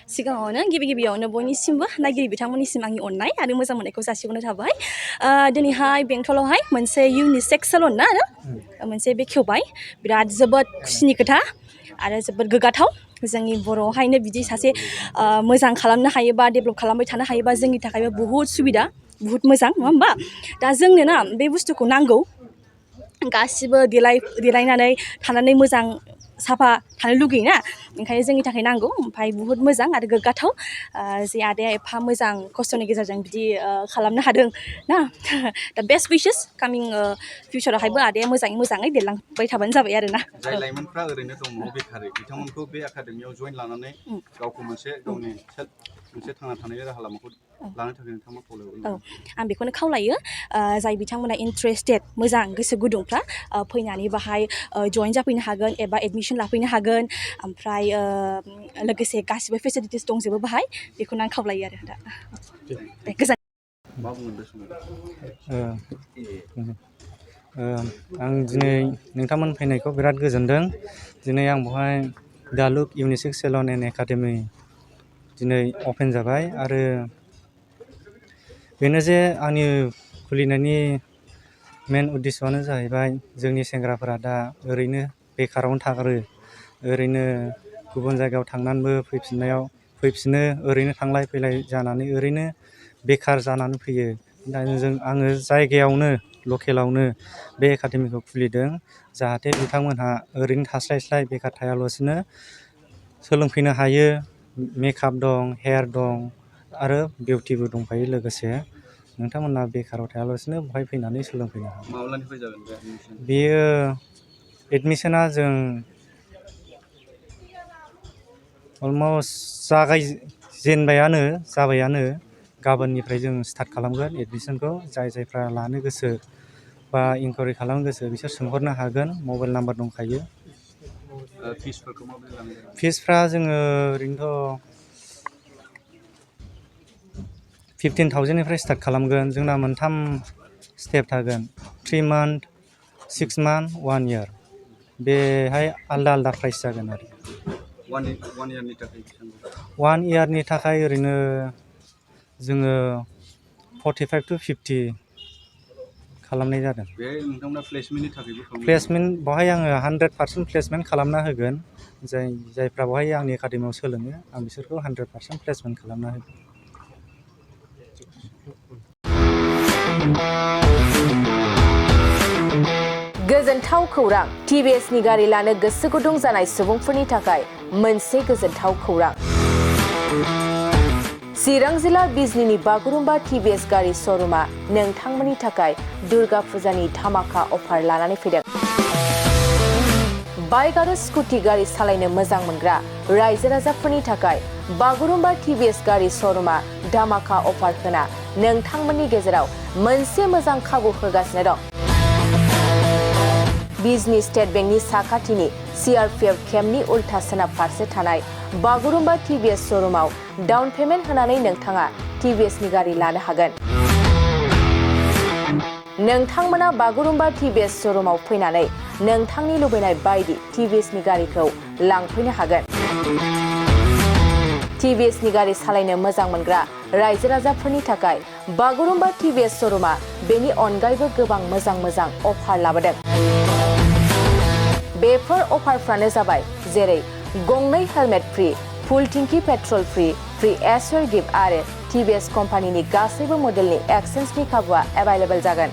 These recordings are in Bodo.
सिगाङावनो गिबियावनो बयनिसिमबो नायगिरि बिथांमोननिसिम आंनि अननाय आरो मोजां मोननायखौ जासिहरनाय थाबाय दिनैहाय बेंटलावहाय मोनसे इउनिसेक्स सेलन ना मोनसे बेखेवबाय बिराद जोबोद खुसिनि खोथा आरो जोबोद गोग्गाथाव जोंनि बर'आवहायनो बिदि सासे मोजां खालामनो हायोबा डेभेलप खालामबाय थानो हायोबा जोंनि थाखायबो बुहुत सुबिदा बुहुत मोजां नङा होमबा दा जोंनो ना बे बुस्थुखौ नांगौ गासिबो देलायनानै थानानै मोजां साफा थानो लुगैयोना ओंखायनो जोंनि थाखाय नांगौ ओमफ्राय बुहुत मोजां आरो गोग्गाथाव जे आदाया एफा मोजां खस्थ'नि गेजेरजों बिदि खालामनो हादों ना दा बेस्ट उइशेस कामिं फिउचारावहायबो आदाया मोजाङै देरलांबाय थाबानो जाबाय आरो ना जाय लाइमोनफ्रा ओरैनो दङ बेकारै बिथांमोनखौ बे एकाडेमियाव जइन लानानै गावखौ गावनि मोनसे थांना थानायनि राहा लामाखौ लानो थाखाय नोंथांमोन खावलायो आं बेखौनो खावलायो जाय बिथांमोना इन्ट्रेस्टेड मोजां गोसो गुदुंफ्रा फैनानै बाहाय जइन जाफैनो हागोन एबा एडमिसन लाफैनो हागोन ओमफ्राय लोगोसे गासिबो फेसिलिटिस दंजोबो बाहाय बेखौनो आं खावलायो आरो दा दे गोजोन आं दिनै नोंथांमोन फैनायखौ बिराद गोजोनदों दिनै आं बेवहाय दा लुक इउनिसेक्स सेलन एन्ड एकाडेमि दिनै अपेन जाबाय आरो बेनो जे आंनि खुलिनायनि मेन उद्देश्यआनो जाहैबाय जोंनि सेंग्राफोरा दा ओरैनो बेकारावनो थागारो ओरैनो गुबुन जायगायाव थांनानैबो फैफिनो ओरैनो थांलाय फैलाय जानानै ओरैनो बेकार जानानै फैयो दा आङो जायगायावनो लकेलावनो बे एकाडेमिखौ खुलिदों जाहाथे बिथांमोनहा ओरैनो थास्लायस्लाय बेकार थायालासिनो सोलोंफैनो हायो मेकआप दं हेयार दं आरो बिउटिबो दंफायो लोगोसे नोंथांमोना बेकाराव थायालासिनो बेवहाय फैनानै सोलोंफैनो हागोन माब्लानिफ्राय जागोन बे बेयो एडमिसना जों अलमस्ट जाबायानो गाबोननिफ्राय जों स्टार्ट खालामगोन एडमिसनखौ जायफ्रा लानो गोसो बा इनकुवारि खालामनो गोसो बिसोर सोंहरनो हागोन मबाइल नाम्बार दंखायो फिसफोरखौ माबोरै लानाय फिसफ्रा जोङो ओरैनोथ' 15,000निफ्राय स्टार्ट खालामगोन जोंना मोनथाम स्टेप थागोन 3 मान्थ 6 मान्थ 1 इयार बेहाय आलदा प्राइस जागोन आरो 1 इयारनि थाखाय ओरैनो जोङो 45 to 50 खालामनाय जादों प्लेसमेन्ट बेवहाय आङो 100% प्लेसमेन्ट खालामना होगोन जायफ्रा बेवहाय आंनि एकाडेमियाव सोलोङो आं बिसोरखौ 100% प्लेसमेन्ट खालामना होगोन गोजोनथाव खौरां टिभिएसनि गारि लानो गोसो गुदुं जानाय सुबुंफोरनि थाखाय मोनसे गोजोनथाव खौरां चिरां जिल्ला बिजनीनि बागुरुम्बा टिभिएस गारि श'रुमा नोंथांमोननि थाखाय दुर्गा फुजानि धामाका अफार लानानै फैदों बाइक आरो स्कुटि गारि सालायनो मोजां मोनग्रा रायजो राजाफोरनि थाखाय बागुरुम्बा टिभिएस गारि श'रुमा धामाका अफार होना नोंथांमोननि गेजेराव मोनसे मोजां खाबु होगासिनो दं बिजनी स्टेट बेंकनि साखाथिनि सीआरपीएफ केम्पनि उल्था सोनाब फारसे थानाय बागुरुम्बा टिभिएस श'रुमाव डाउन पेमेन्ट होनानै नोंथाङा टिभिएसनि गारि लानो हागोन नोंथांमोना बागुरुम्बा टिभिएस श'रुमाव फैनानै नोंथांनि लुबैनाय बायदि टिभिएसनि गारिखौ लांफैनो हागोन टिभिएसनि गारि सालायनो मोजां मोनग्रा रायजो राजाफोरनि थाखाय बागुरुम्बा टिभिएस श'रुमा बेनि अनगायैबो गोबां मोजां अफार लाबोदों बेफोर अफारफ्रानो जाबाय जेरै गंनै हेलमेट फ्रि फुल टिंकी पेट्रल फ्रि एसर गिफ्ट आरो टिभिएस कम्पानिनि गासैबो मडेलनि एक्सचेन्जनि खाबुआ एभेलेबल जागोन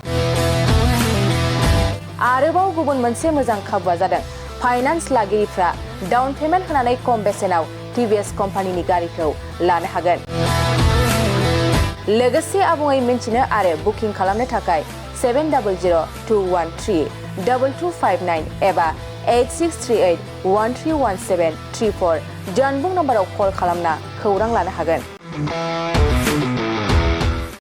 आरोबाव गुबुन मोनसे मोजां खाबुआ जादों फाइनान्स लागिरिफ्रा डाउन पेमेन्ट होनानै खम बेसेनाव टिभिएस कम्पानिनि गारिखौ लानो हागोन लोगोसे आबुङै मिन्थिनो आरो बुकिं खालामनो थाखाय 7002132259 एबा 8638131734 जानबुं नम्बराव कल खालामना खौरां लानो हागोन